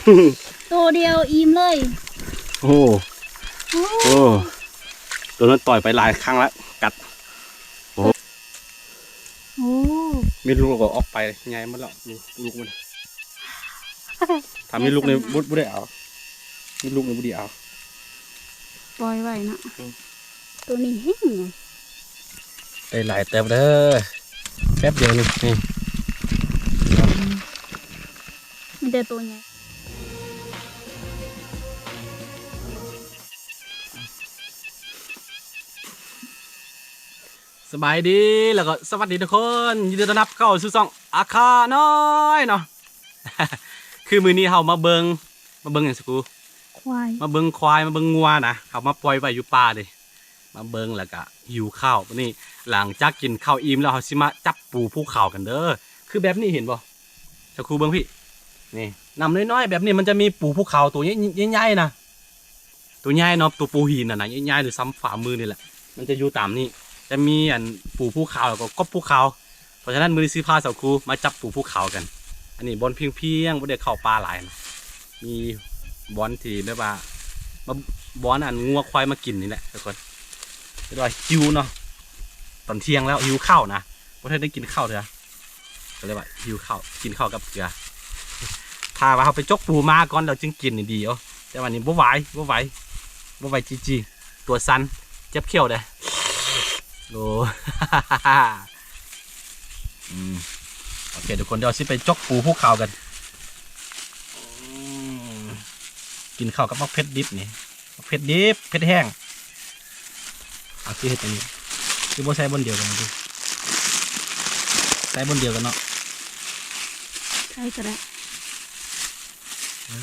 ໂຕດຽວອີ່ມເລີຍ. ໂອ້ ໂອ້ ໂຕນັ້ນຕ່ອຍໄປຫຼາຍຄັ້ງລະ ກັດ. ໂອ້ ໂອ້ ມີລູກກໍອອກໄປ ໃຫຍ່ໝົດແລ້ວ ນີ້ລູກມັນ. ຖ້າມີລູກນີ້ບໍ່ ບໍ່ໄດ້ເອົາ ມີລູກນີ້ບໍ່ໄດ້ເອົາ ປ່ອຍໄວ້ເນາະ. ອືມ ໂຕນີ້ແຮງໃຫຍ່ ໄດ້ຫຼາຍເຕີບເດີ ແປັບດຽວນີ້ ນີ້ ມີແຕ່ໂຕໃຫຍ່. ສະບາຍດີ ແລ້ວກໍສະຫວັດດີທຸກຄົນ ຍິນດີຕ້ອນຮັບເຂົ້າສູ່ຊ່ອງອາຄານ້ອຍເນາະ. ຄືມື້ນີ້ເຮົາມາເບິ່ງ ມາເບິ່ງຫຍັງສະກູ? ຄວາຍ ມາເບິ່ງຄວາຍ ມາເບິ່ງງົວນະ ເຮົາມາປ່ອຍໄວ້ຢູ່ປ່າເດ້ ມາເບິ່ງແລ້ວກະຫິວເຂົ້າ. ບາດນີ້ຫຼັງຈາກກິນເຂົ້າອີ່ມແລ້ວ ເຮົາຊິມາຈັບປູພູເຂົາກັນເດີ. ຄືແບບນີ້ເຫັນບໍ່? ສະຄູເບິ່ງພີ້ ນີ້ ນ້ຳນ້ອຍໆແບບນີ້ ມັນຈະມີປູພູເຂົາໂຕໃຫຍ່ໆນະ ໂຕໃຫຍ່ເນາະ ໂຕປູຫີນນະ ໃຫຍ່ໆ ຫຼື ສ່ຳຝ່າມືນີ້ແຫຼະ ມັນຈະຢູ່ຕາມນີ້ ຈະມີອັນປູພູເຂົາ ແລ້ວກໍກົບພູເຂົາ. ເພາະສະນັ້ນ ມື້ນີ້ຊິພາສາວຄູມາຈັບປູພູເຂົາກັນ. ອັນນີ້ບ່ອນພຽງໆ ບໍ່ໄດ້ເຂົ້າປ່າຫຼາຍນະ ມີບ່ອນທີ່ແບບວ່າ ມາ ບ່ອນອັນງົວຄວາຍມາກິນນີ້ແຫຼະທຸກຄົນ. ເຮັດວ່າຫິວເນາະ ຕອນທ່ຽງແລ້ວຫິວເຂົ້ານະ ບໍ່ທັນໄດ້ກິນເຂົ້າເທື່ອ ກໍເລີຍວ່າຫິວເຂົ້າ ກິນເຂົ້າກັບເກືອ. ຖ້າວ່າເຮົາໄປຈົກປູມາກ່ອນແລ້ວຈຶ່ງກິນນີ້ດີເອົາ ແຕ່ວ່ານີ້ບໍ່ໄຫວ ບໍ່ໄຫວ ບໍ່ໄຫວຈິງໆ ຕົວສັ່ນ ເຈັບຂ້ຽວເດ້. ໂອ້ ອືມ ໂອເຄທຸກຄົນ ດຽວຊິໄປຈົກປູພູເຂົາກັນ. ອືມ ກິນເຂົ້າກັບໝາກເຜັດດິບນີ້ ໝາກເຜັດດິບ ເຜັດແຫ້ງ. ເອົາ ຄືເຮັດອັນນີ້ ຄືບໍ່ໃສ່ບ່ອນດຽວກັນຕິ ໃສ່ບ່ອນດຽວກັນເນາະ ໃສ່ກໍໄດ້. ເອີ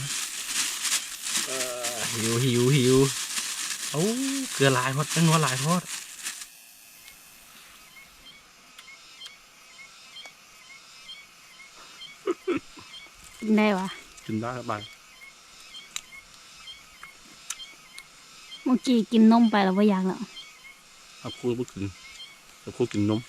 ຫິວ ຫິວ ຫິວ. ໂອ້ ເກືອຫຼາຍໂພດ ແປ້ງນົວຫຼາຍໂພດ. ກິນໄດ້ຫວາ? ກິນໄດ້ສະບາຍ. ເມື່ອກີ້ກິນນົມໄປແລ້ວບໍ່ຢາກແລ້ວ. ເອົາ ຄູບໍ່ກິນ ເອົາ ຄູກິນນົມ.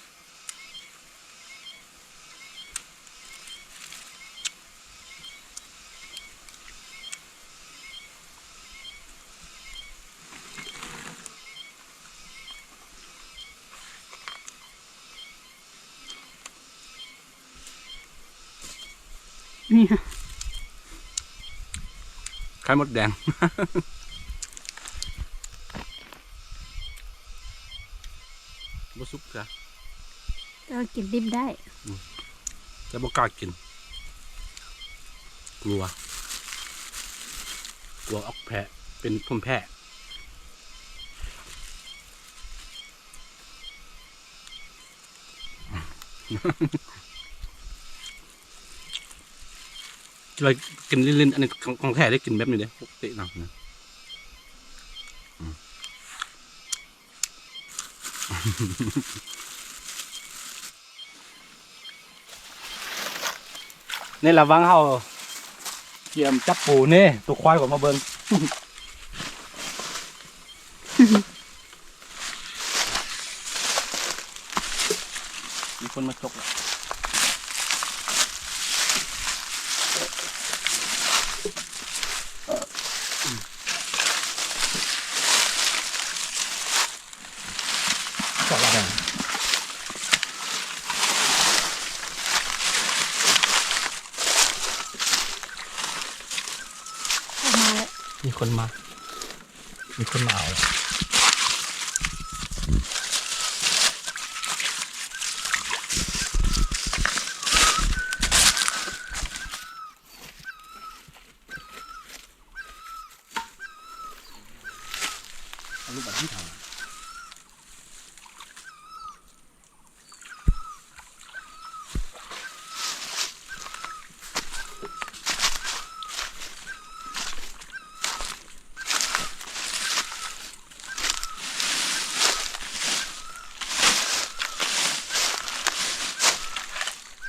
ນີ້ ໄຂ່ມົດແດງ ບໍ່ສຸກເທື່ອ ແຕ່ວ່າກິນດິບໄດ້ ອືມ ແຕ່ບໍ່ກ້າກິນ ກົວ ກົວອອກແພ້ ເປັນພູມແພ້. ກິນເລີຍ ກິນຫຼິ້ນໆ ອັນນີ້ຂອງ ຂອງແທ້ເດ້ ກິນແບບນີ້ເດ້ ປົກກະຕິນະ ອືມ ໃນລະຫວ່າງເຮົາກຽມຈັບປູນີ້ ໂຕຄວາຍກໍມາເບິ່ງ ມີຄົນມາຈົກແລ້ວ. ມີຄົນມາ ມີຄົນມາເອົາ. ເອົາລູກບາດທີ່ເອົາ.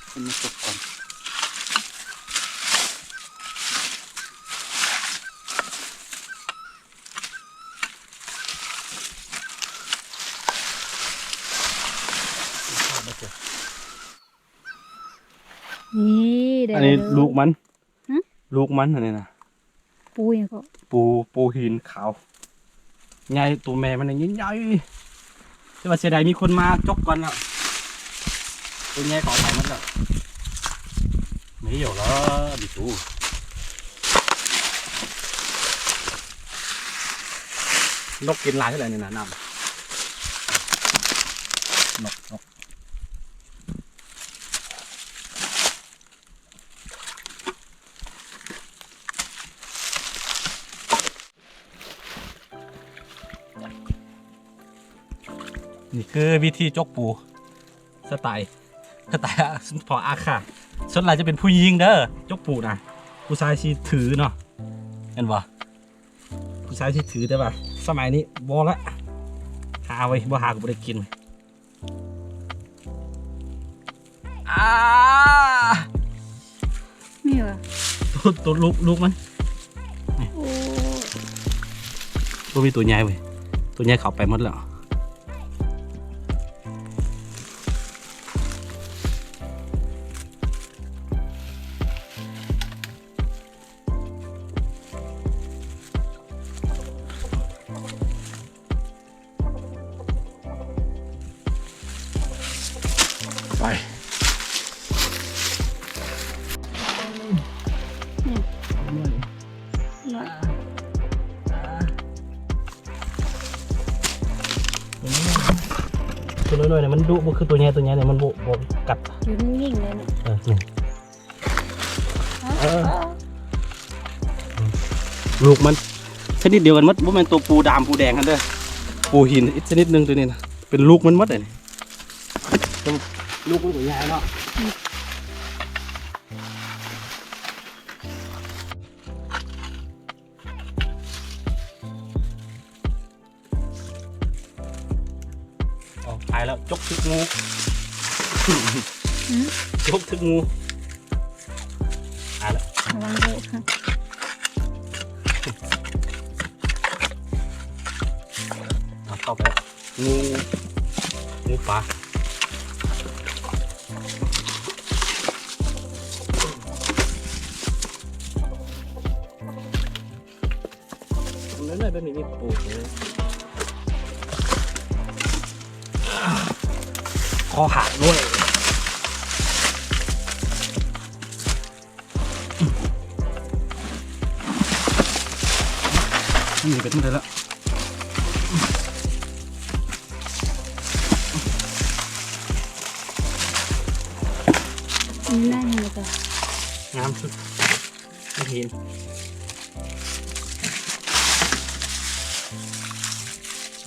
ເພິ່ນມາຕົກກ່ອນ. ນີ້ ໄດ້ ອັນນີ້ ແລ້ວເດີ ລູກມັນ. ຫຶ? ລູກມັນອັນນີ້ນະ. ປູຫຍັງເກາະ? ປູ ປູຫີນຂາວ ໃຫຍ່ ໂຕແມ່ມັນນີ້ໃຫຍ່ໆ ແຕ່ວ່າເສຍດາຍມີຄົນມາຈົກກ່ອນແລ້ວ ໂຕໃຫຍ່ເຂົາເອົາໄປໝົດແລ້ວ ມີຢູ່ລະ ມີຕູ ນົກກິນຫຼາຍເທົ່າໃດນີ້ນະ ນ້ຳ ນົກ ນົກ. ນີ້ຄືວິທີຈົກປູ ສະໄຕ ສະໄຕເຜົ່າອາຄາ ສ່ວນຫຼາຍຈະເປັນຜູ້ຍິງເດີ ຈົກປູນະ ຜູ້ຊາຍຊິຖືເນາະ ແມ່ນບໍ່? ຜູ້ຊາຍຊິຖື ແຕ່ວ່າສະໄໝນີ້ບໍ່ລະ ຫາໄວ້ ບໍ່ຫາກໍບໍ່ໄດ້ກິນ. ອາ ນີ້ຫວາ? ໂຕ ໂຕລູກ ລູກມັນ ໂອ້ ບໍ່ມີໂຕໃຫຍ່ເວີຍ ໂຕໃຫຍ່ເຂົ້າໄປໝົດແລ້ວ. ໄປ ໂຕນ້ອຍໆນີ້ມັນດຸ ບໍ່ຄືໂຕໃຫຍ່ ໂຕໃຫຍ່ນີ້ມັນບໍ່ ບໍ່ກັດ ຢູ່ນິ່ງໆເລີຍເນາະ ເອີ ນີ້. ເອີ ລູກມັນຊະນິດດຽວກັນໝົດ ບໍ່ແມ່ນໂຕປູດຳປູແດງຫັ້ນເດີ ປູຫີນອີກຊະນິດໜຶ່ງ ໂຕນີ້ນະ ເປັນລູກມັນໝົດເດນີ້ ລູກມັນກໍໃຫຍ່ເນາະ. ອອກໄປແລ້ວ ຈົກຖືກງູ ຫື? ຈົກຖືກງູ ໄປແລ້ວ ລະວັງເດີ ເອົາເຂົ້າໄປແລ້ວ ງູ ງູປາ. ເລື່ອຍໆແບບນີ້ມີປູເລີຍ ຂໍຫາກດ້ວຍ ນີ້ໄປທາງໃດລະ ນີ້ໄດ້ຫຍັງລະກະ ງາມສຸດ. ເຫັນ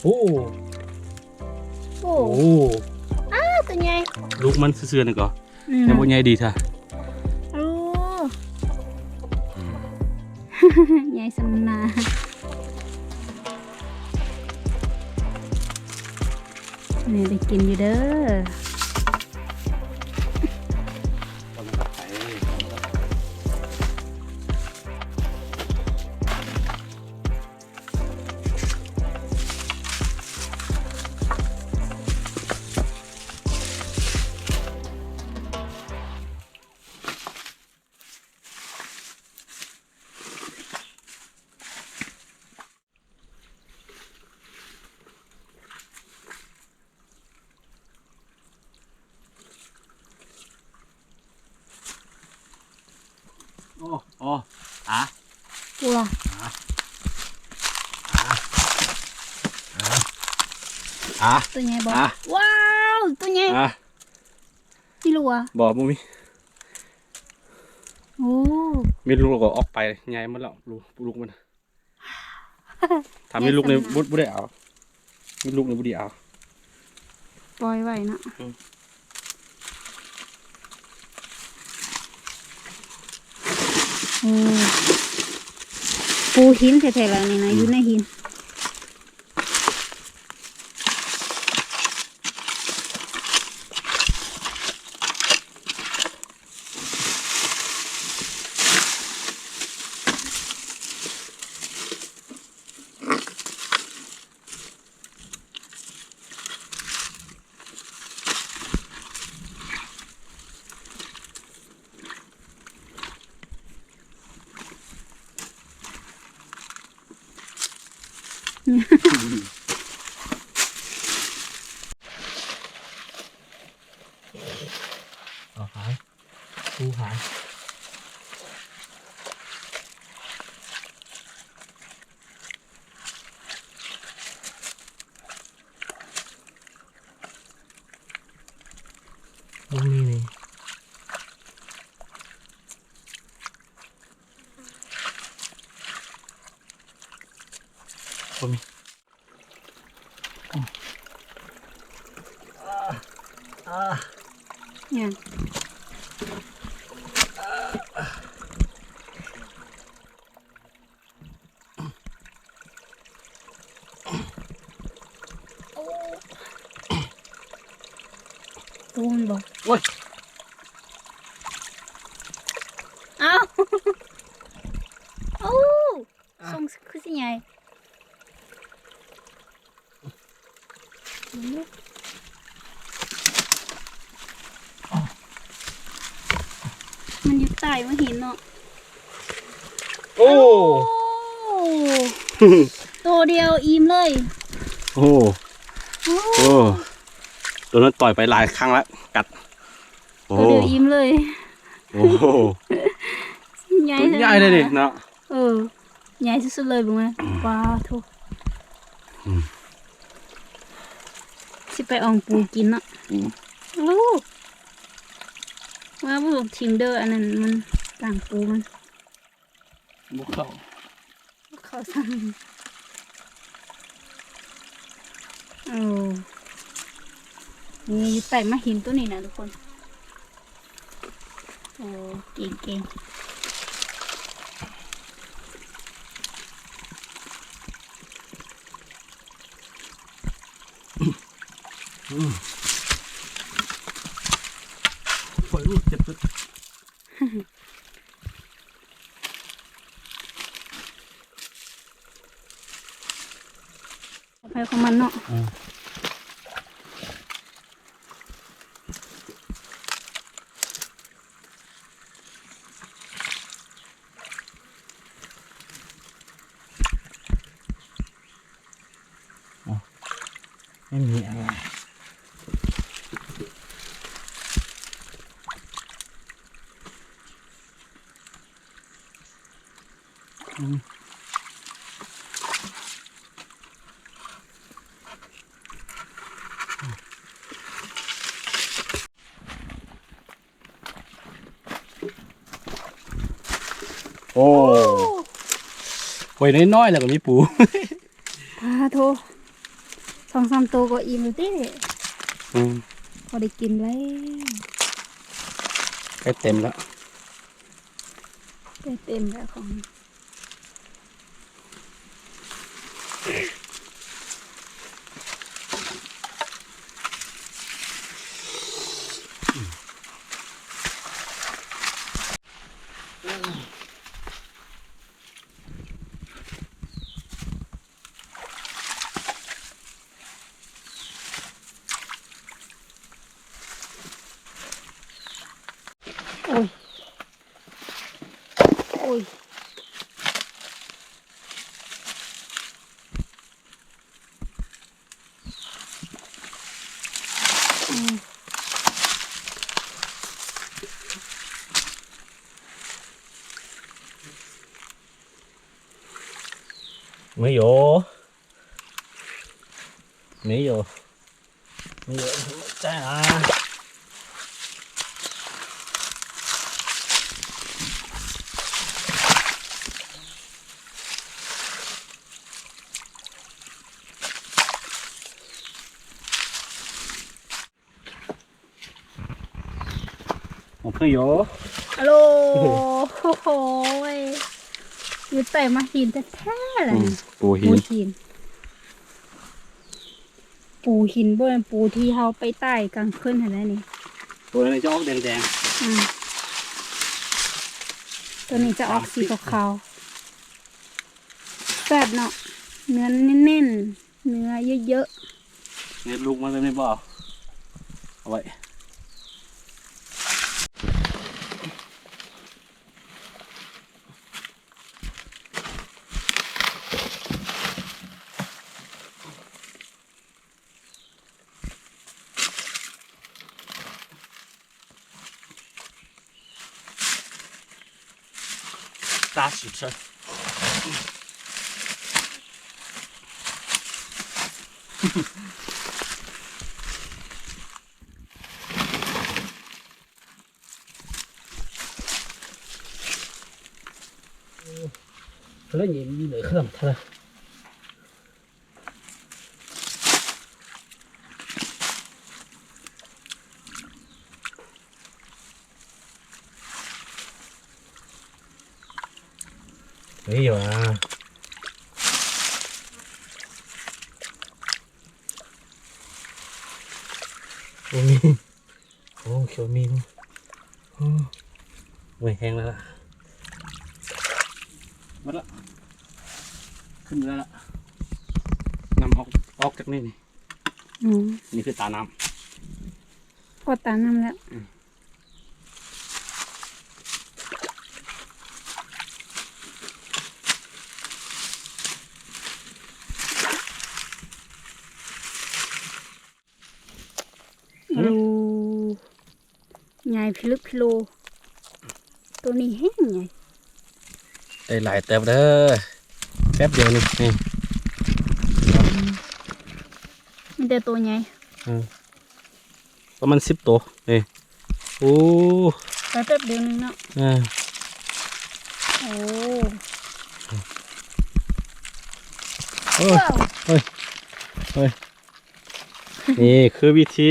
ໂອ້ ໂອ້ ໂອ້ ອ້າ ຕົວໃຫຍ່ ລູກມັນຊື່ໆ ນີ້ກໍ ອືມ ຍັງບໍ່ໃຫຍ່ດີເທື່ອ ໂອ້ ອືມ ໃຫຍ່ສ່ຳໜ້າ ນີ້ໄດ້ກິນຢູ່ເດີ. ໂອ້ ໂອ້ ອາ ຕົວ ອາ ອາ ອາ ຕົວໃຫຍ່ບໍ່? ອາ ວ້າວ ຕົວໃຫຍ່ ອາ ມີລູກຫວາ? ບໍ່ ບໍ່ມີ ໂອ້ ມີລູກກໍອອກໄປ ໃຫຍ່ໝົດແລ້ວ ລູກ ລູກມັນ. ຖ້າມີລູກນີ້ບໍ່ ບໍ່ໄດ້ເອົາ ມີລູກນີ້ບໍ່ໄດ້ເອົາ ປ່ອຍໄວ້ເນາະ ອືມ ໂອ້ ປູຫີນແທ້ໆ ແລ້ວນີ້ນະ ອືມ ຢູ່ໃນຫີນ. ໂ ເອົາຫາງ ປູຫາງ ບໍ່ມີນີ້ ບໍ່ມີ. ຫຍັງ? ໂອ້ ໂອ້ ມັນບໍ່? ໂອ້ຍ ອ້າວ ໂອ້ ອ່ະ ຊົງຄືຊິໃຫຍ່ ມັນຢູ່ໃຕ້ມາເຫັນເນາະ. ໂອ້ ໂອ້ ໂຕດຽວອີ່ມເລີຍ. ໂອ້ ໂອ້ ໂອ້ ໂຕນັ້ນຕ່ອຍໄປຫຼາຍຄັ້ງລະ ກັດ. ໂອ້ ໂຕດຽວອີ່ມເລີຍ. ໂອ້ ໃຫຍ່ ໂຕໃຫຍ່ເລີຍນີ້ເນາະ. ເອີ ໃຫຍ່ສຸດໆເລີຍເບິ່ງແມະ. ອືມ ວ້າໂທ້ ອືມ ຊິໄປອ່ອງປູກິນເນາະ. ອືມ ໂອ້ ວ່າບໍ່ຖິ້ມເດີ ອັນນັ້ນມັນກາງປູມັນ ບໍ່ເຂົ້າ ບໍ່ເຂົ້າຊ້ຳ. ໂອ້ ນີ້ຢູ່ໃຕ້ມາຫີນໂຕນີ້ນະທຸກຄົນ. ໂອ້ ເກັ່ງໆ ອືມ ຂ້ອຍຮູ້ເຈັບສຸດ. ຂອງໃຜຂອງມັນເນາະ. ອືມ ไม่มีอะไร อืม โอ้ โอ้ ห้วยน้อยๆ แล้วก็มีปู ปาโธ่ สองสามตัวก็อิ่มแล้วติ อืม พอได้กินแล้ว ใกล้เต็มแล้ว ใกล้เต็มแล้วของ โอ้ย โอ้ย อืม ไม่โย 没有，没有，没在啊。 โอเคโย ฮัลโหล โอ้โหย อยู่ใต้มะหินแท้ๆ เลย อืม ปูหิน ปูหิน ปูหิน บ่แม่นปูที่เฮาไปใต้กลางคืนหั่นแหละนี่ ตัวนี้จะออกแดงๆ อืม ตัวนี้จะออกสีขาวๆ แซ่บเนาะ เนื้อแน่นๆ เนื้อเยอะๆ เนี่ยลูกมันแบบนี้บ่เอา เอาไว้打死车。 可能你那可能他。 เฮ้ยหว่า โอ้ย โอ้ เขียวมีน โอ้ โอ้ย แห้งแล้วล่ะ หมดละ ขึ้นแล้วล่ะ นำออก ออกจากนี่นี่ อืม นี่คือตาน้ำ พอตาน้ำแล้ว อืม โอ้ ใหญ่พิลึกพิโล ตัวนี้แฮงใหญ่ ได้หลายเติบเด้อ แป๊บเดียวนี่ นี่ มีแต่ตัวใหญ่ อืม ประมาณสิบตัว นี่ โอ้ ไปแป๊บเดียวนึงเนาะ เออ โอ้ โอ้ย ว้าว เฮ้ย เฮ้ย นี่คือวิธี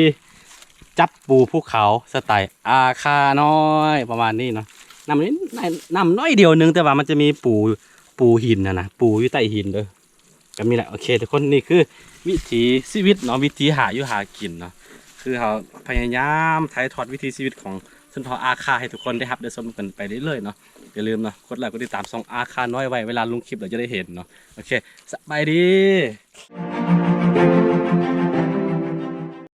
จับปูภูเขาสไตล์อาคาน้อย ประมาณนี้เนาะ น้ำนี่ น้ำน้อยเดียวนึง แต่ว่ามันจะมีปู ปูหินน่ะนะ ปูอยู่ใต้หินเด้อ ก็มีแหละ โอเค ทุกคน นี่คือวิถีชีวิตเนาะ วิธีหาอยู่หากินเนาะ คือเราพยายามถ่ายทอดวิถีชีวิตของชนเผ่าอาคาให้ทุกคนได้รับได้ชมกันไปเรื่อยๆเนาะ อย่าลืมเนาะ กดไลค์ กดติดตามช่องอาคาน้อยไว้ เวลาลงคลิปเราจะได้เห็นเนาะ โอเค สบายดี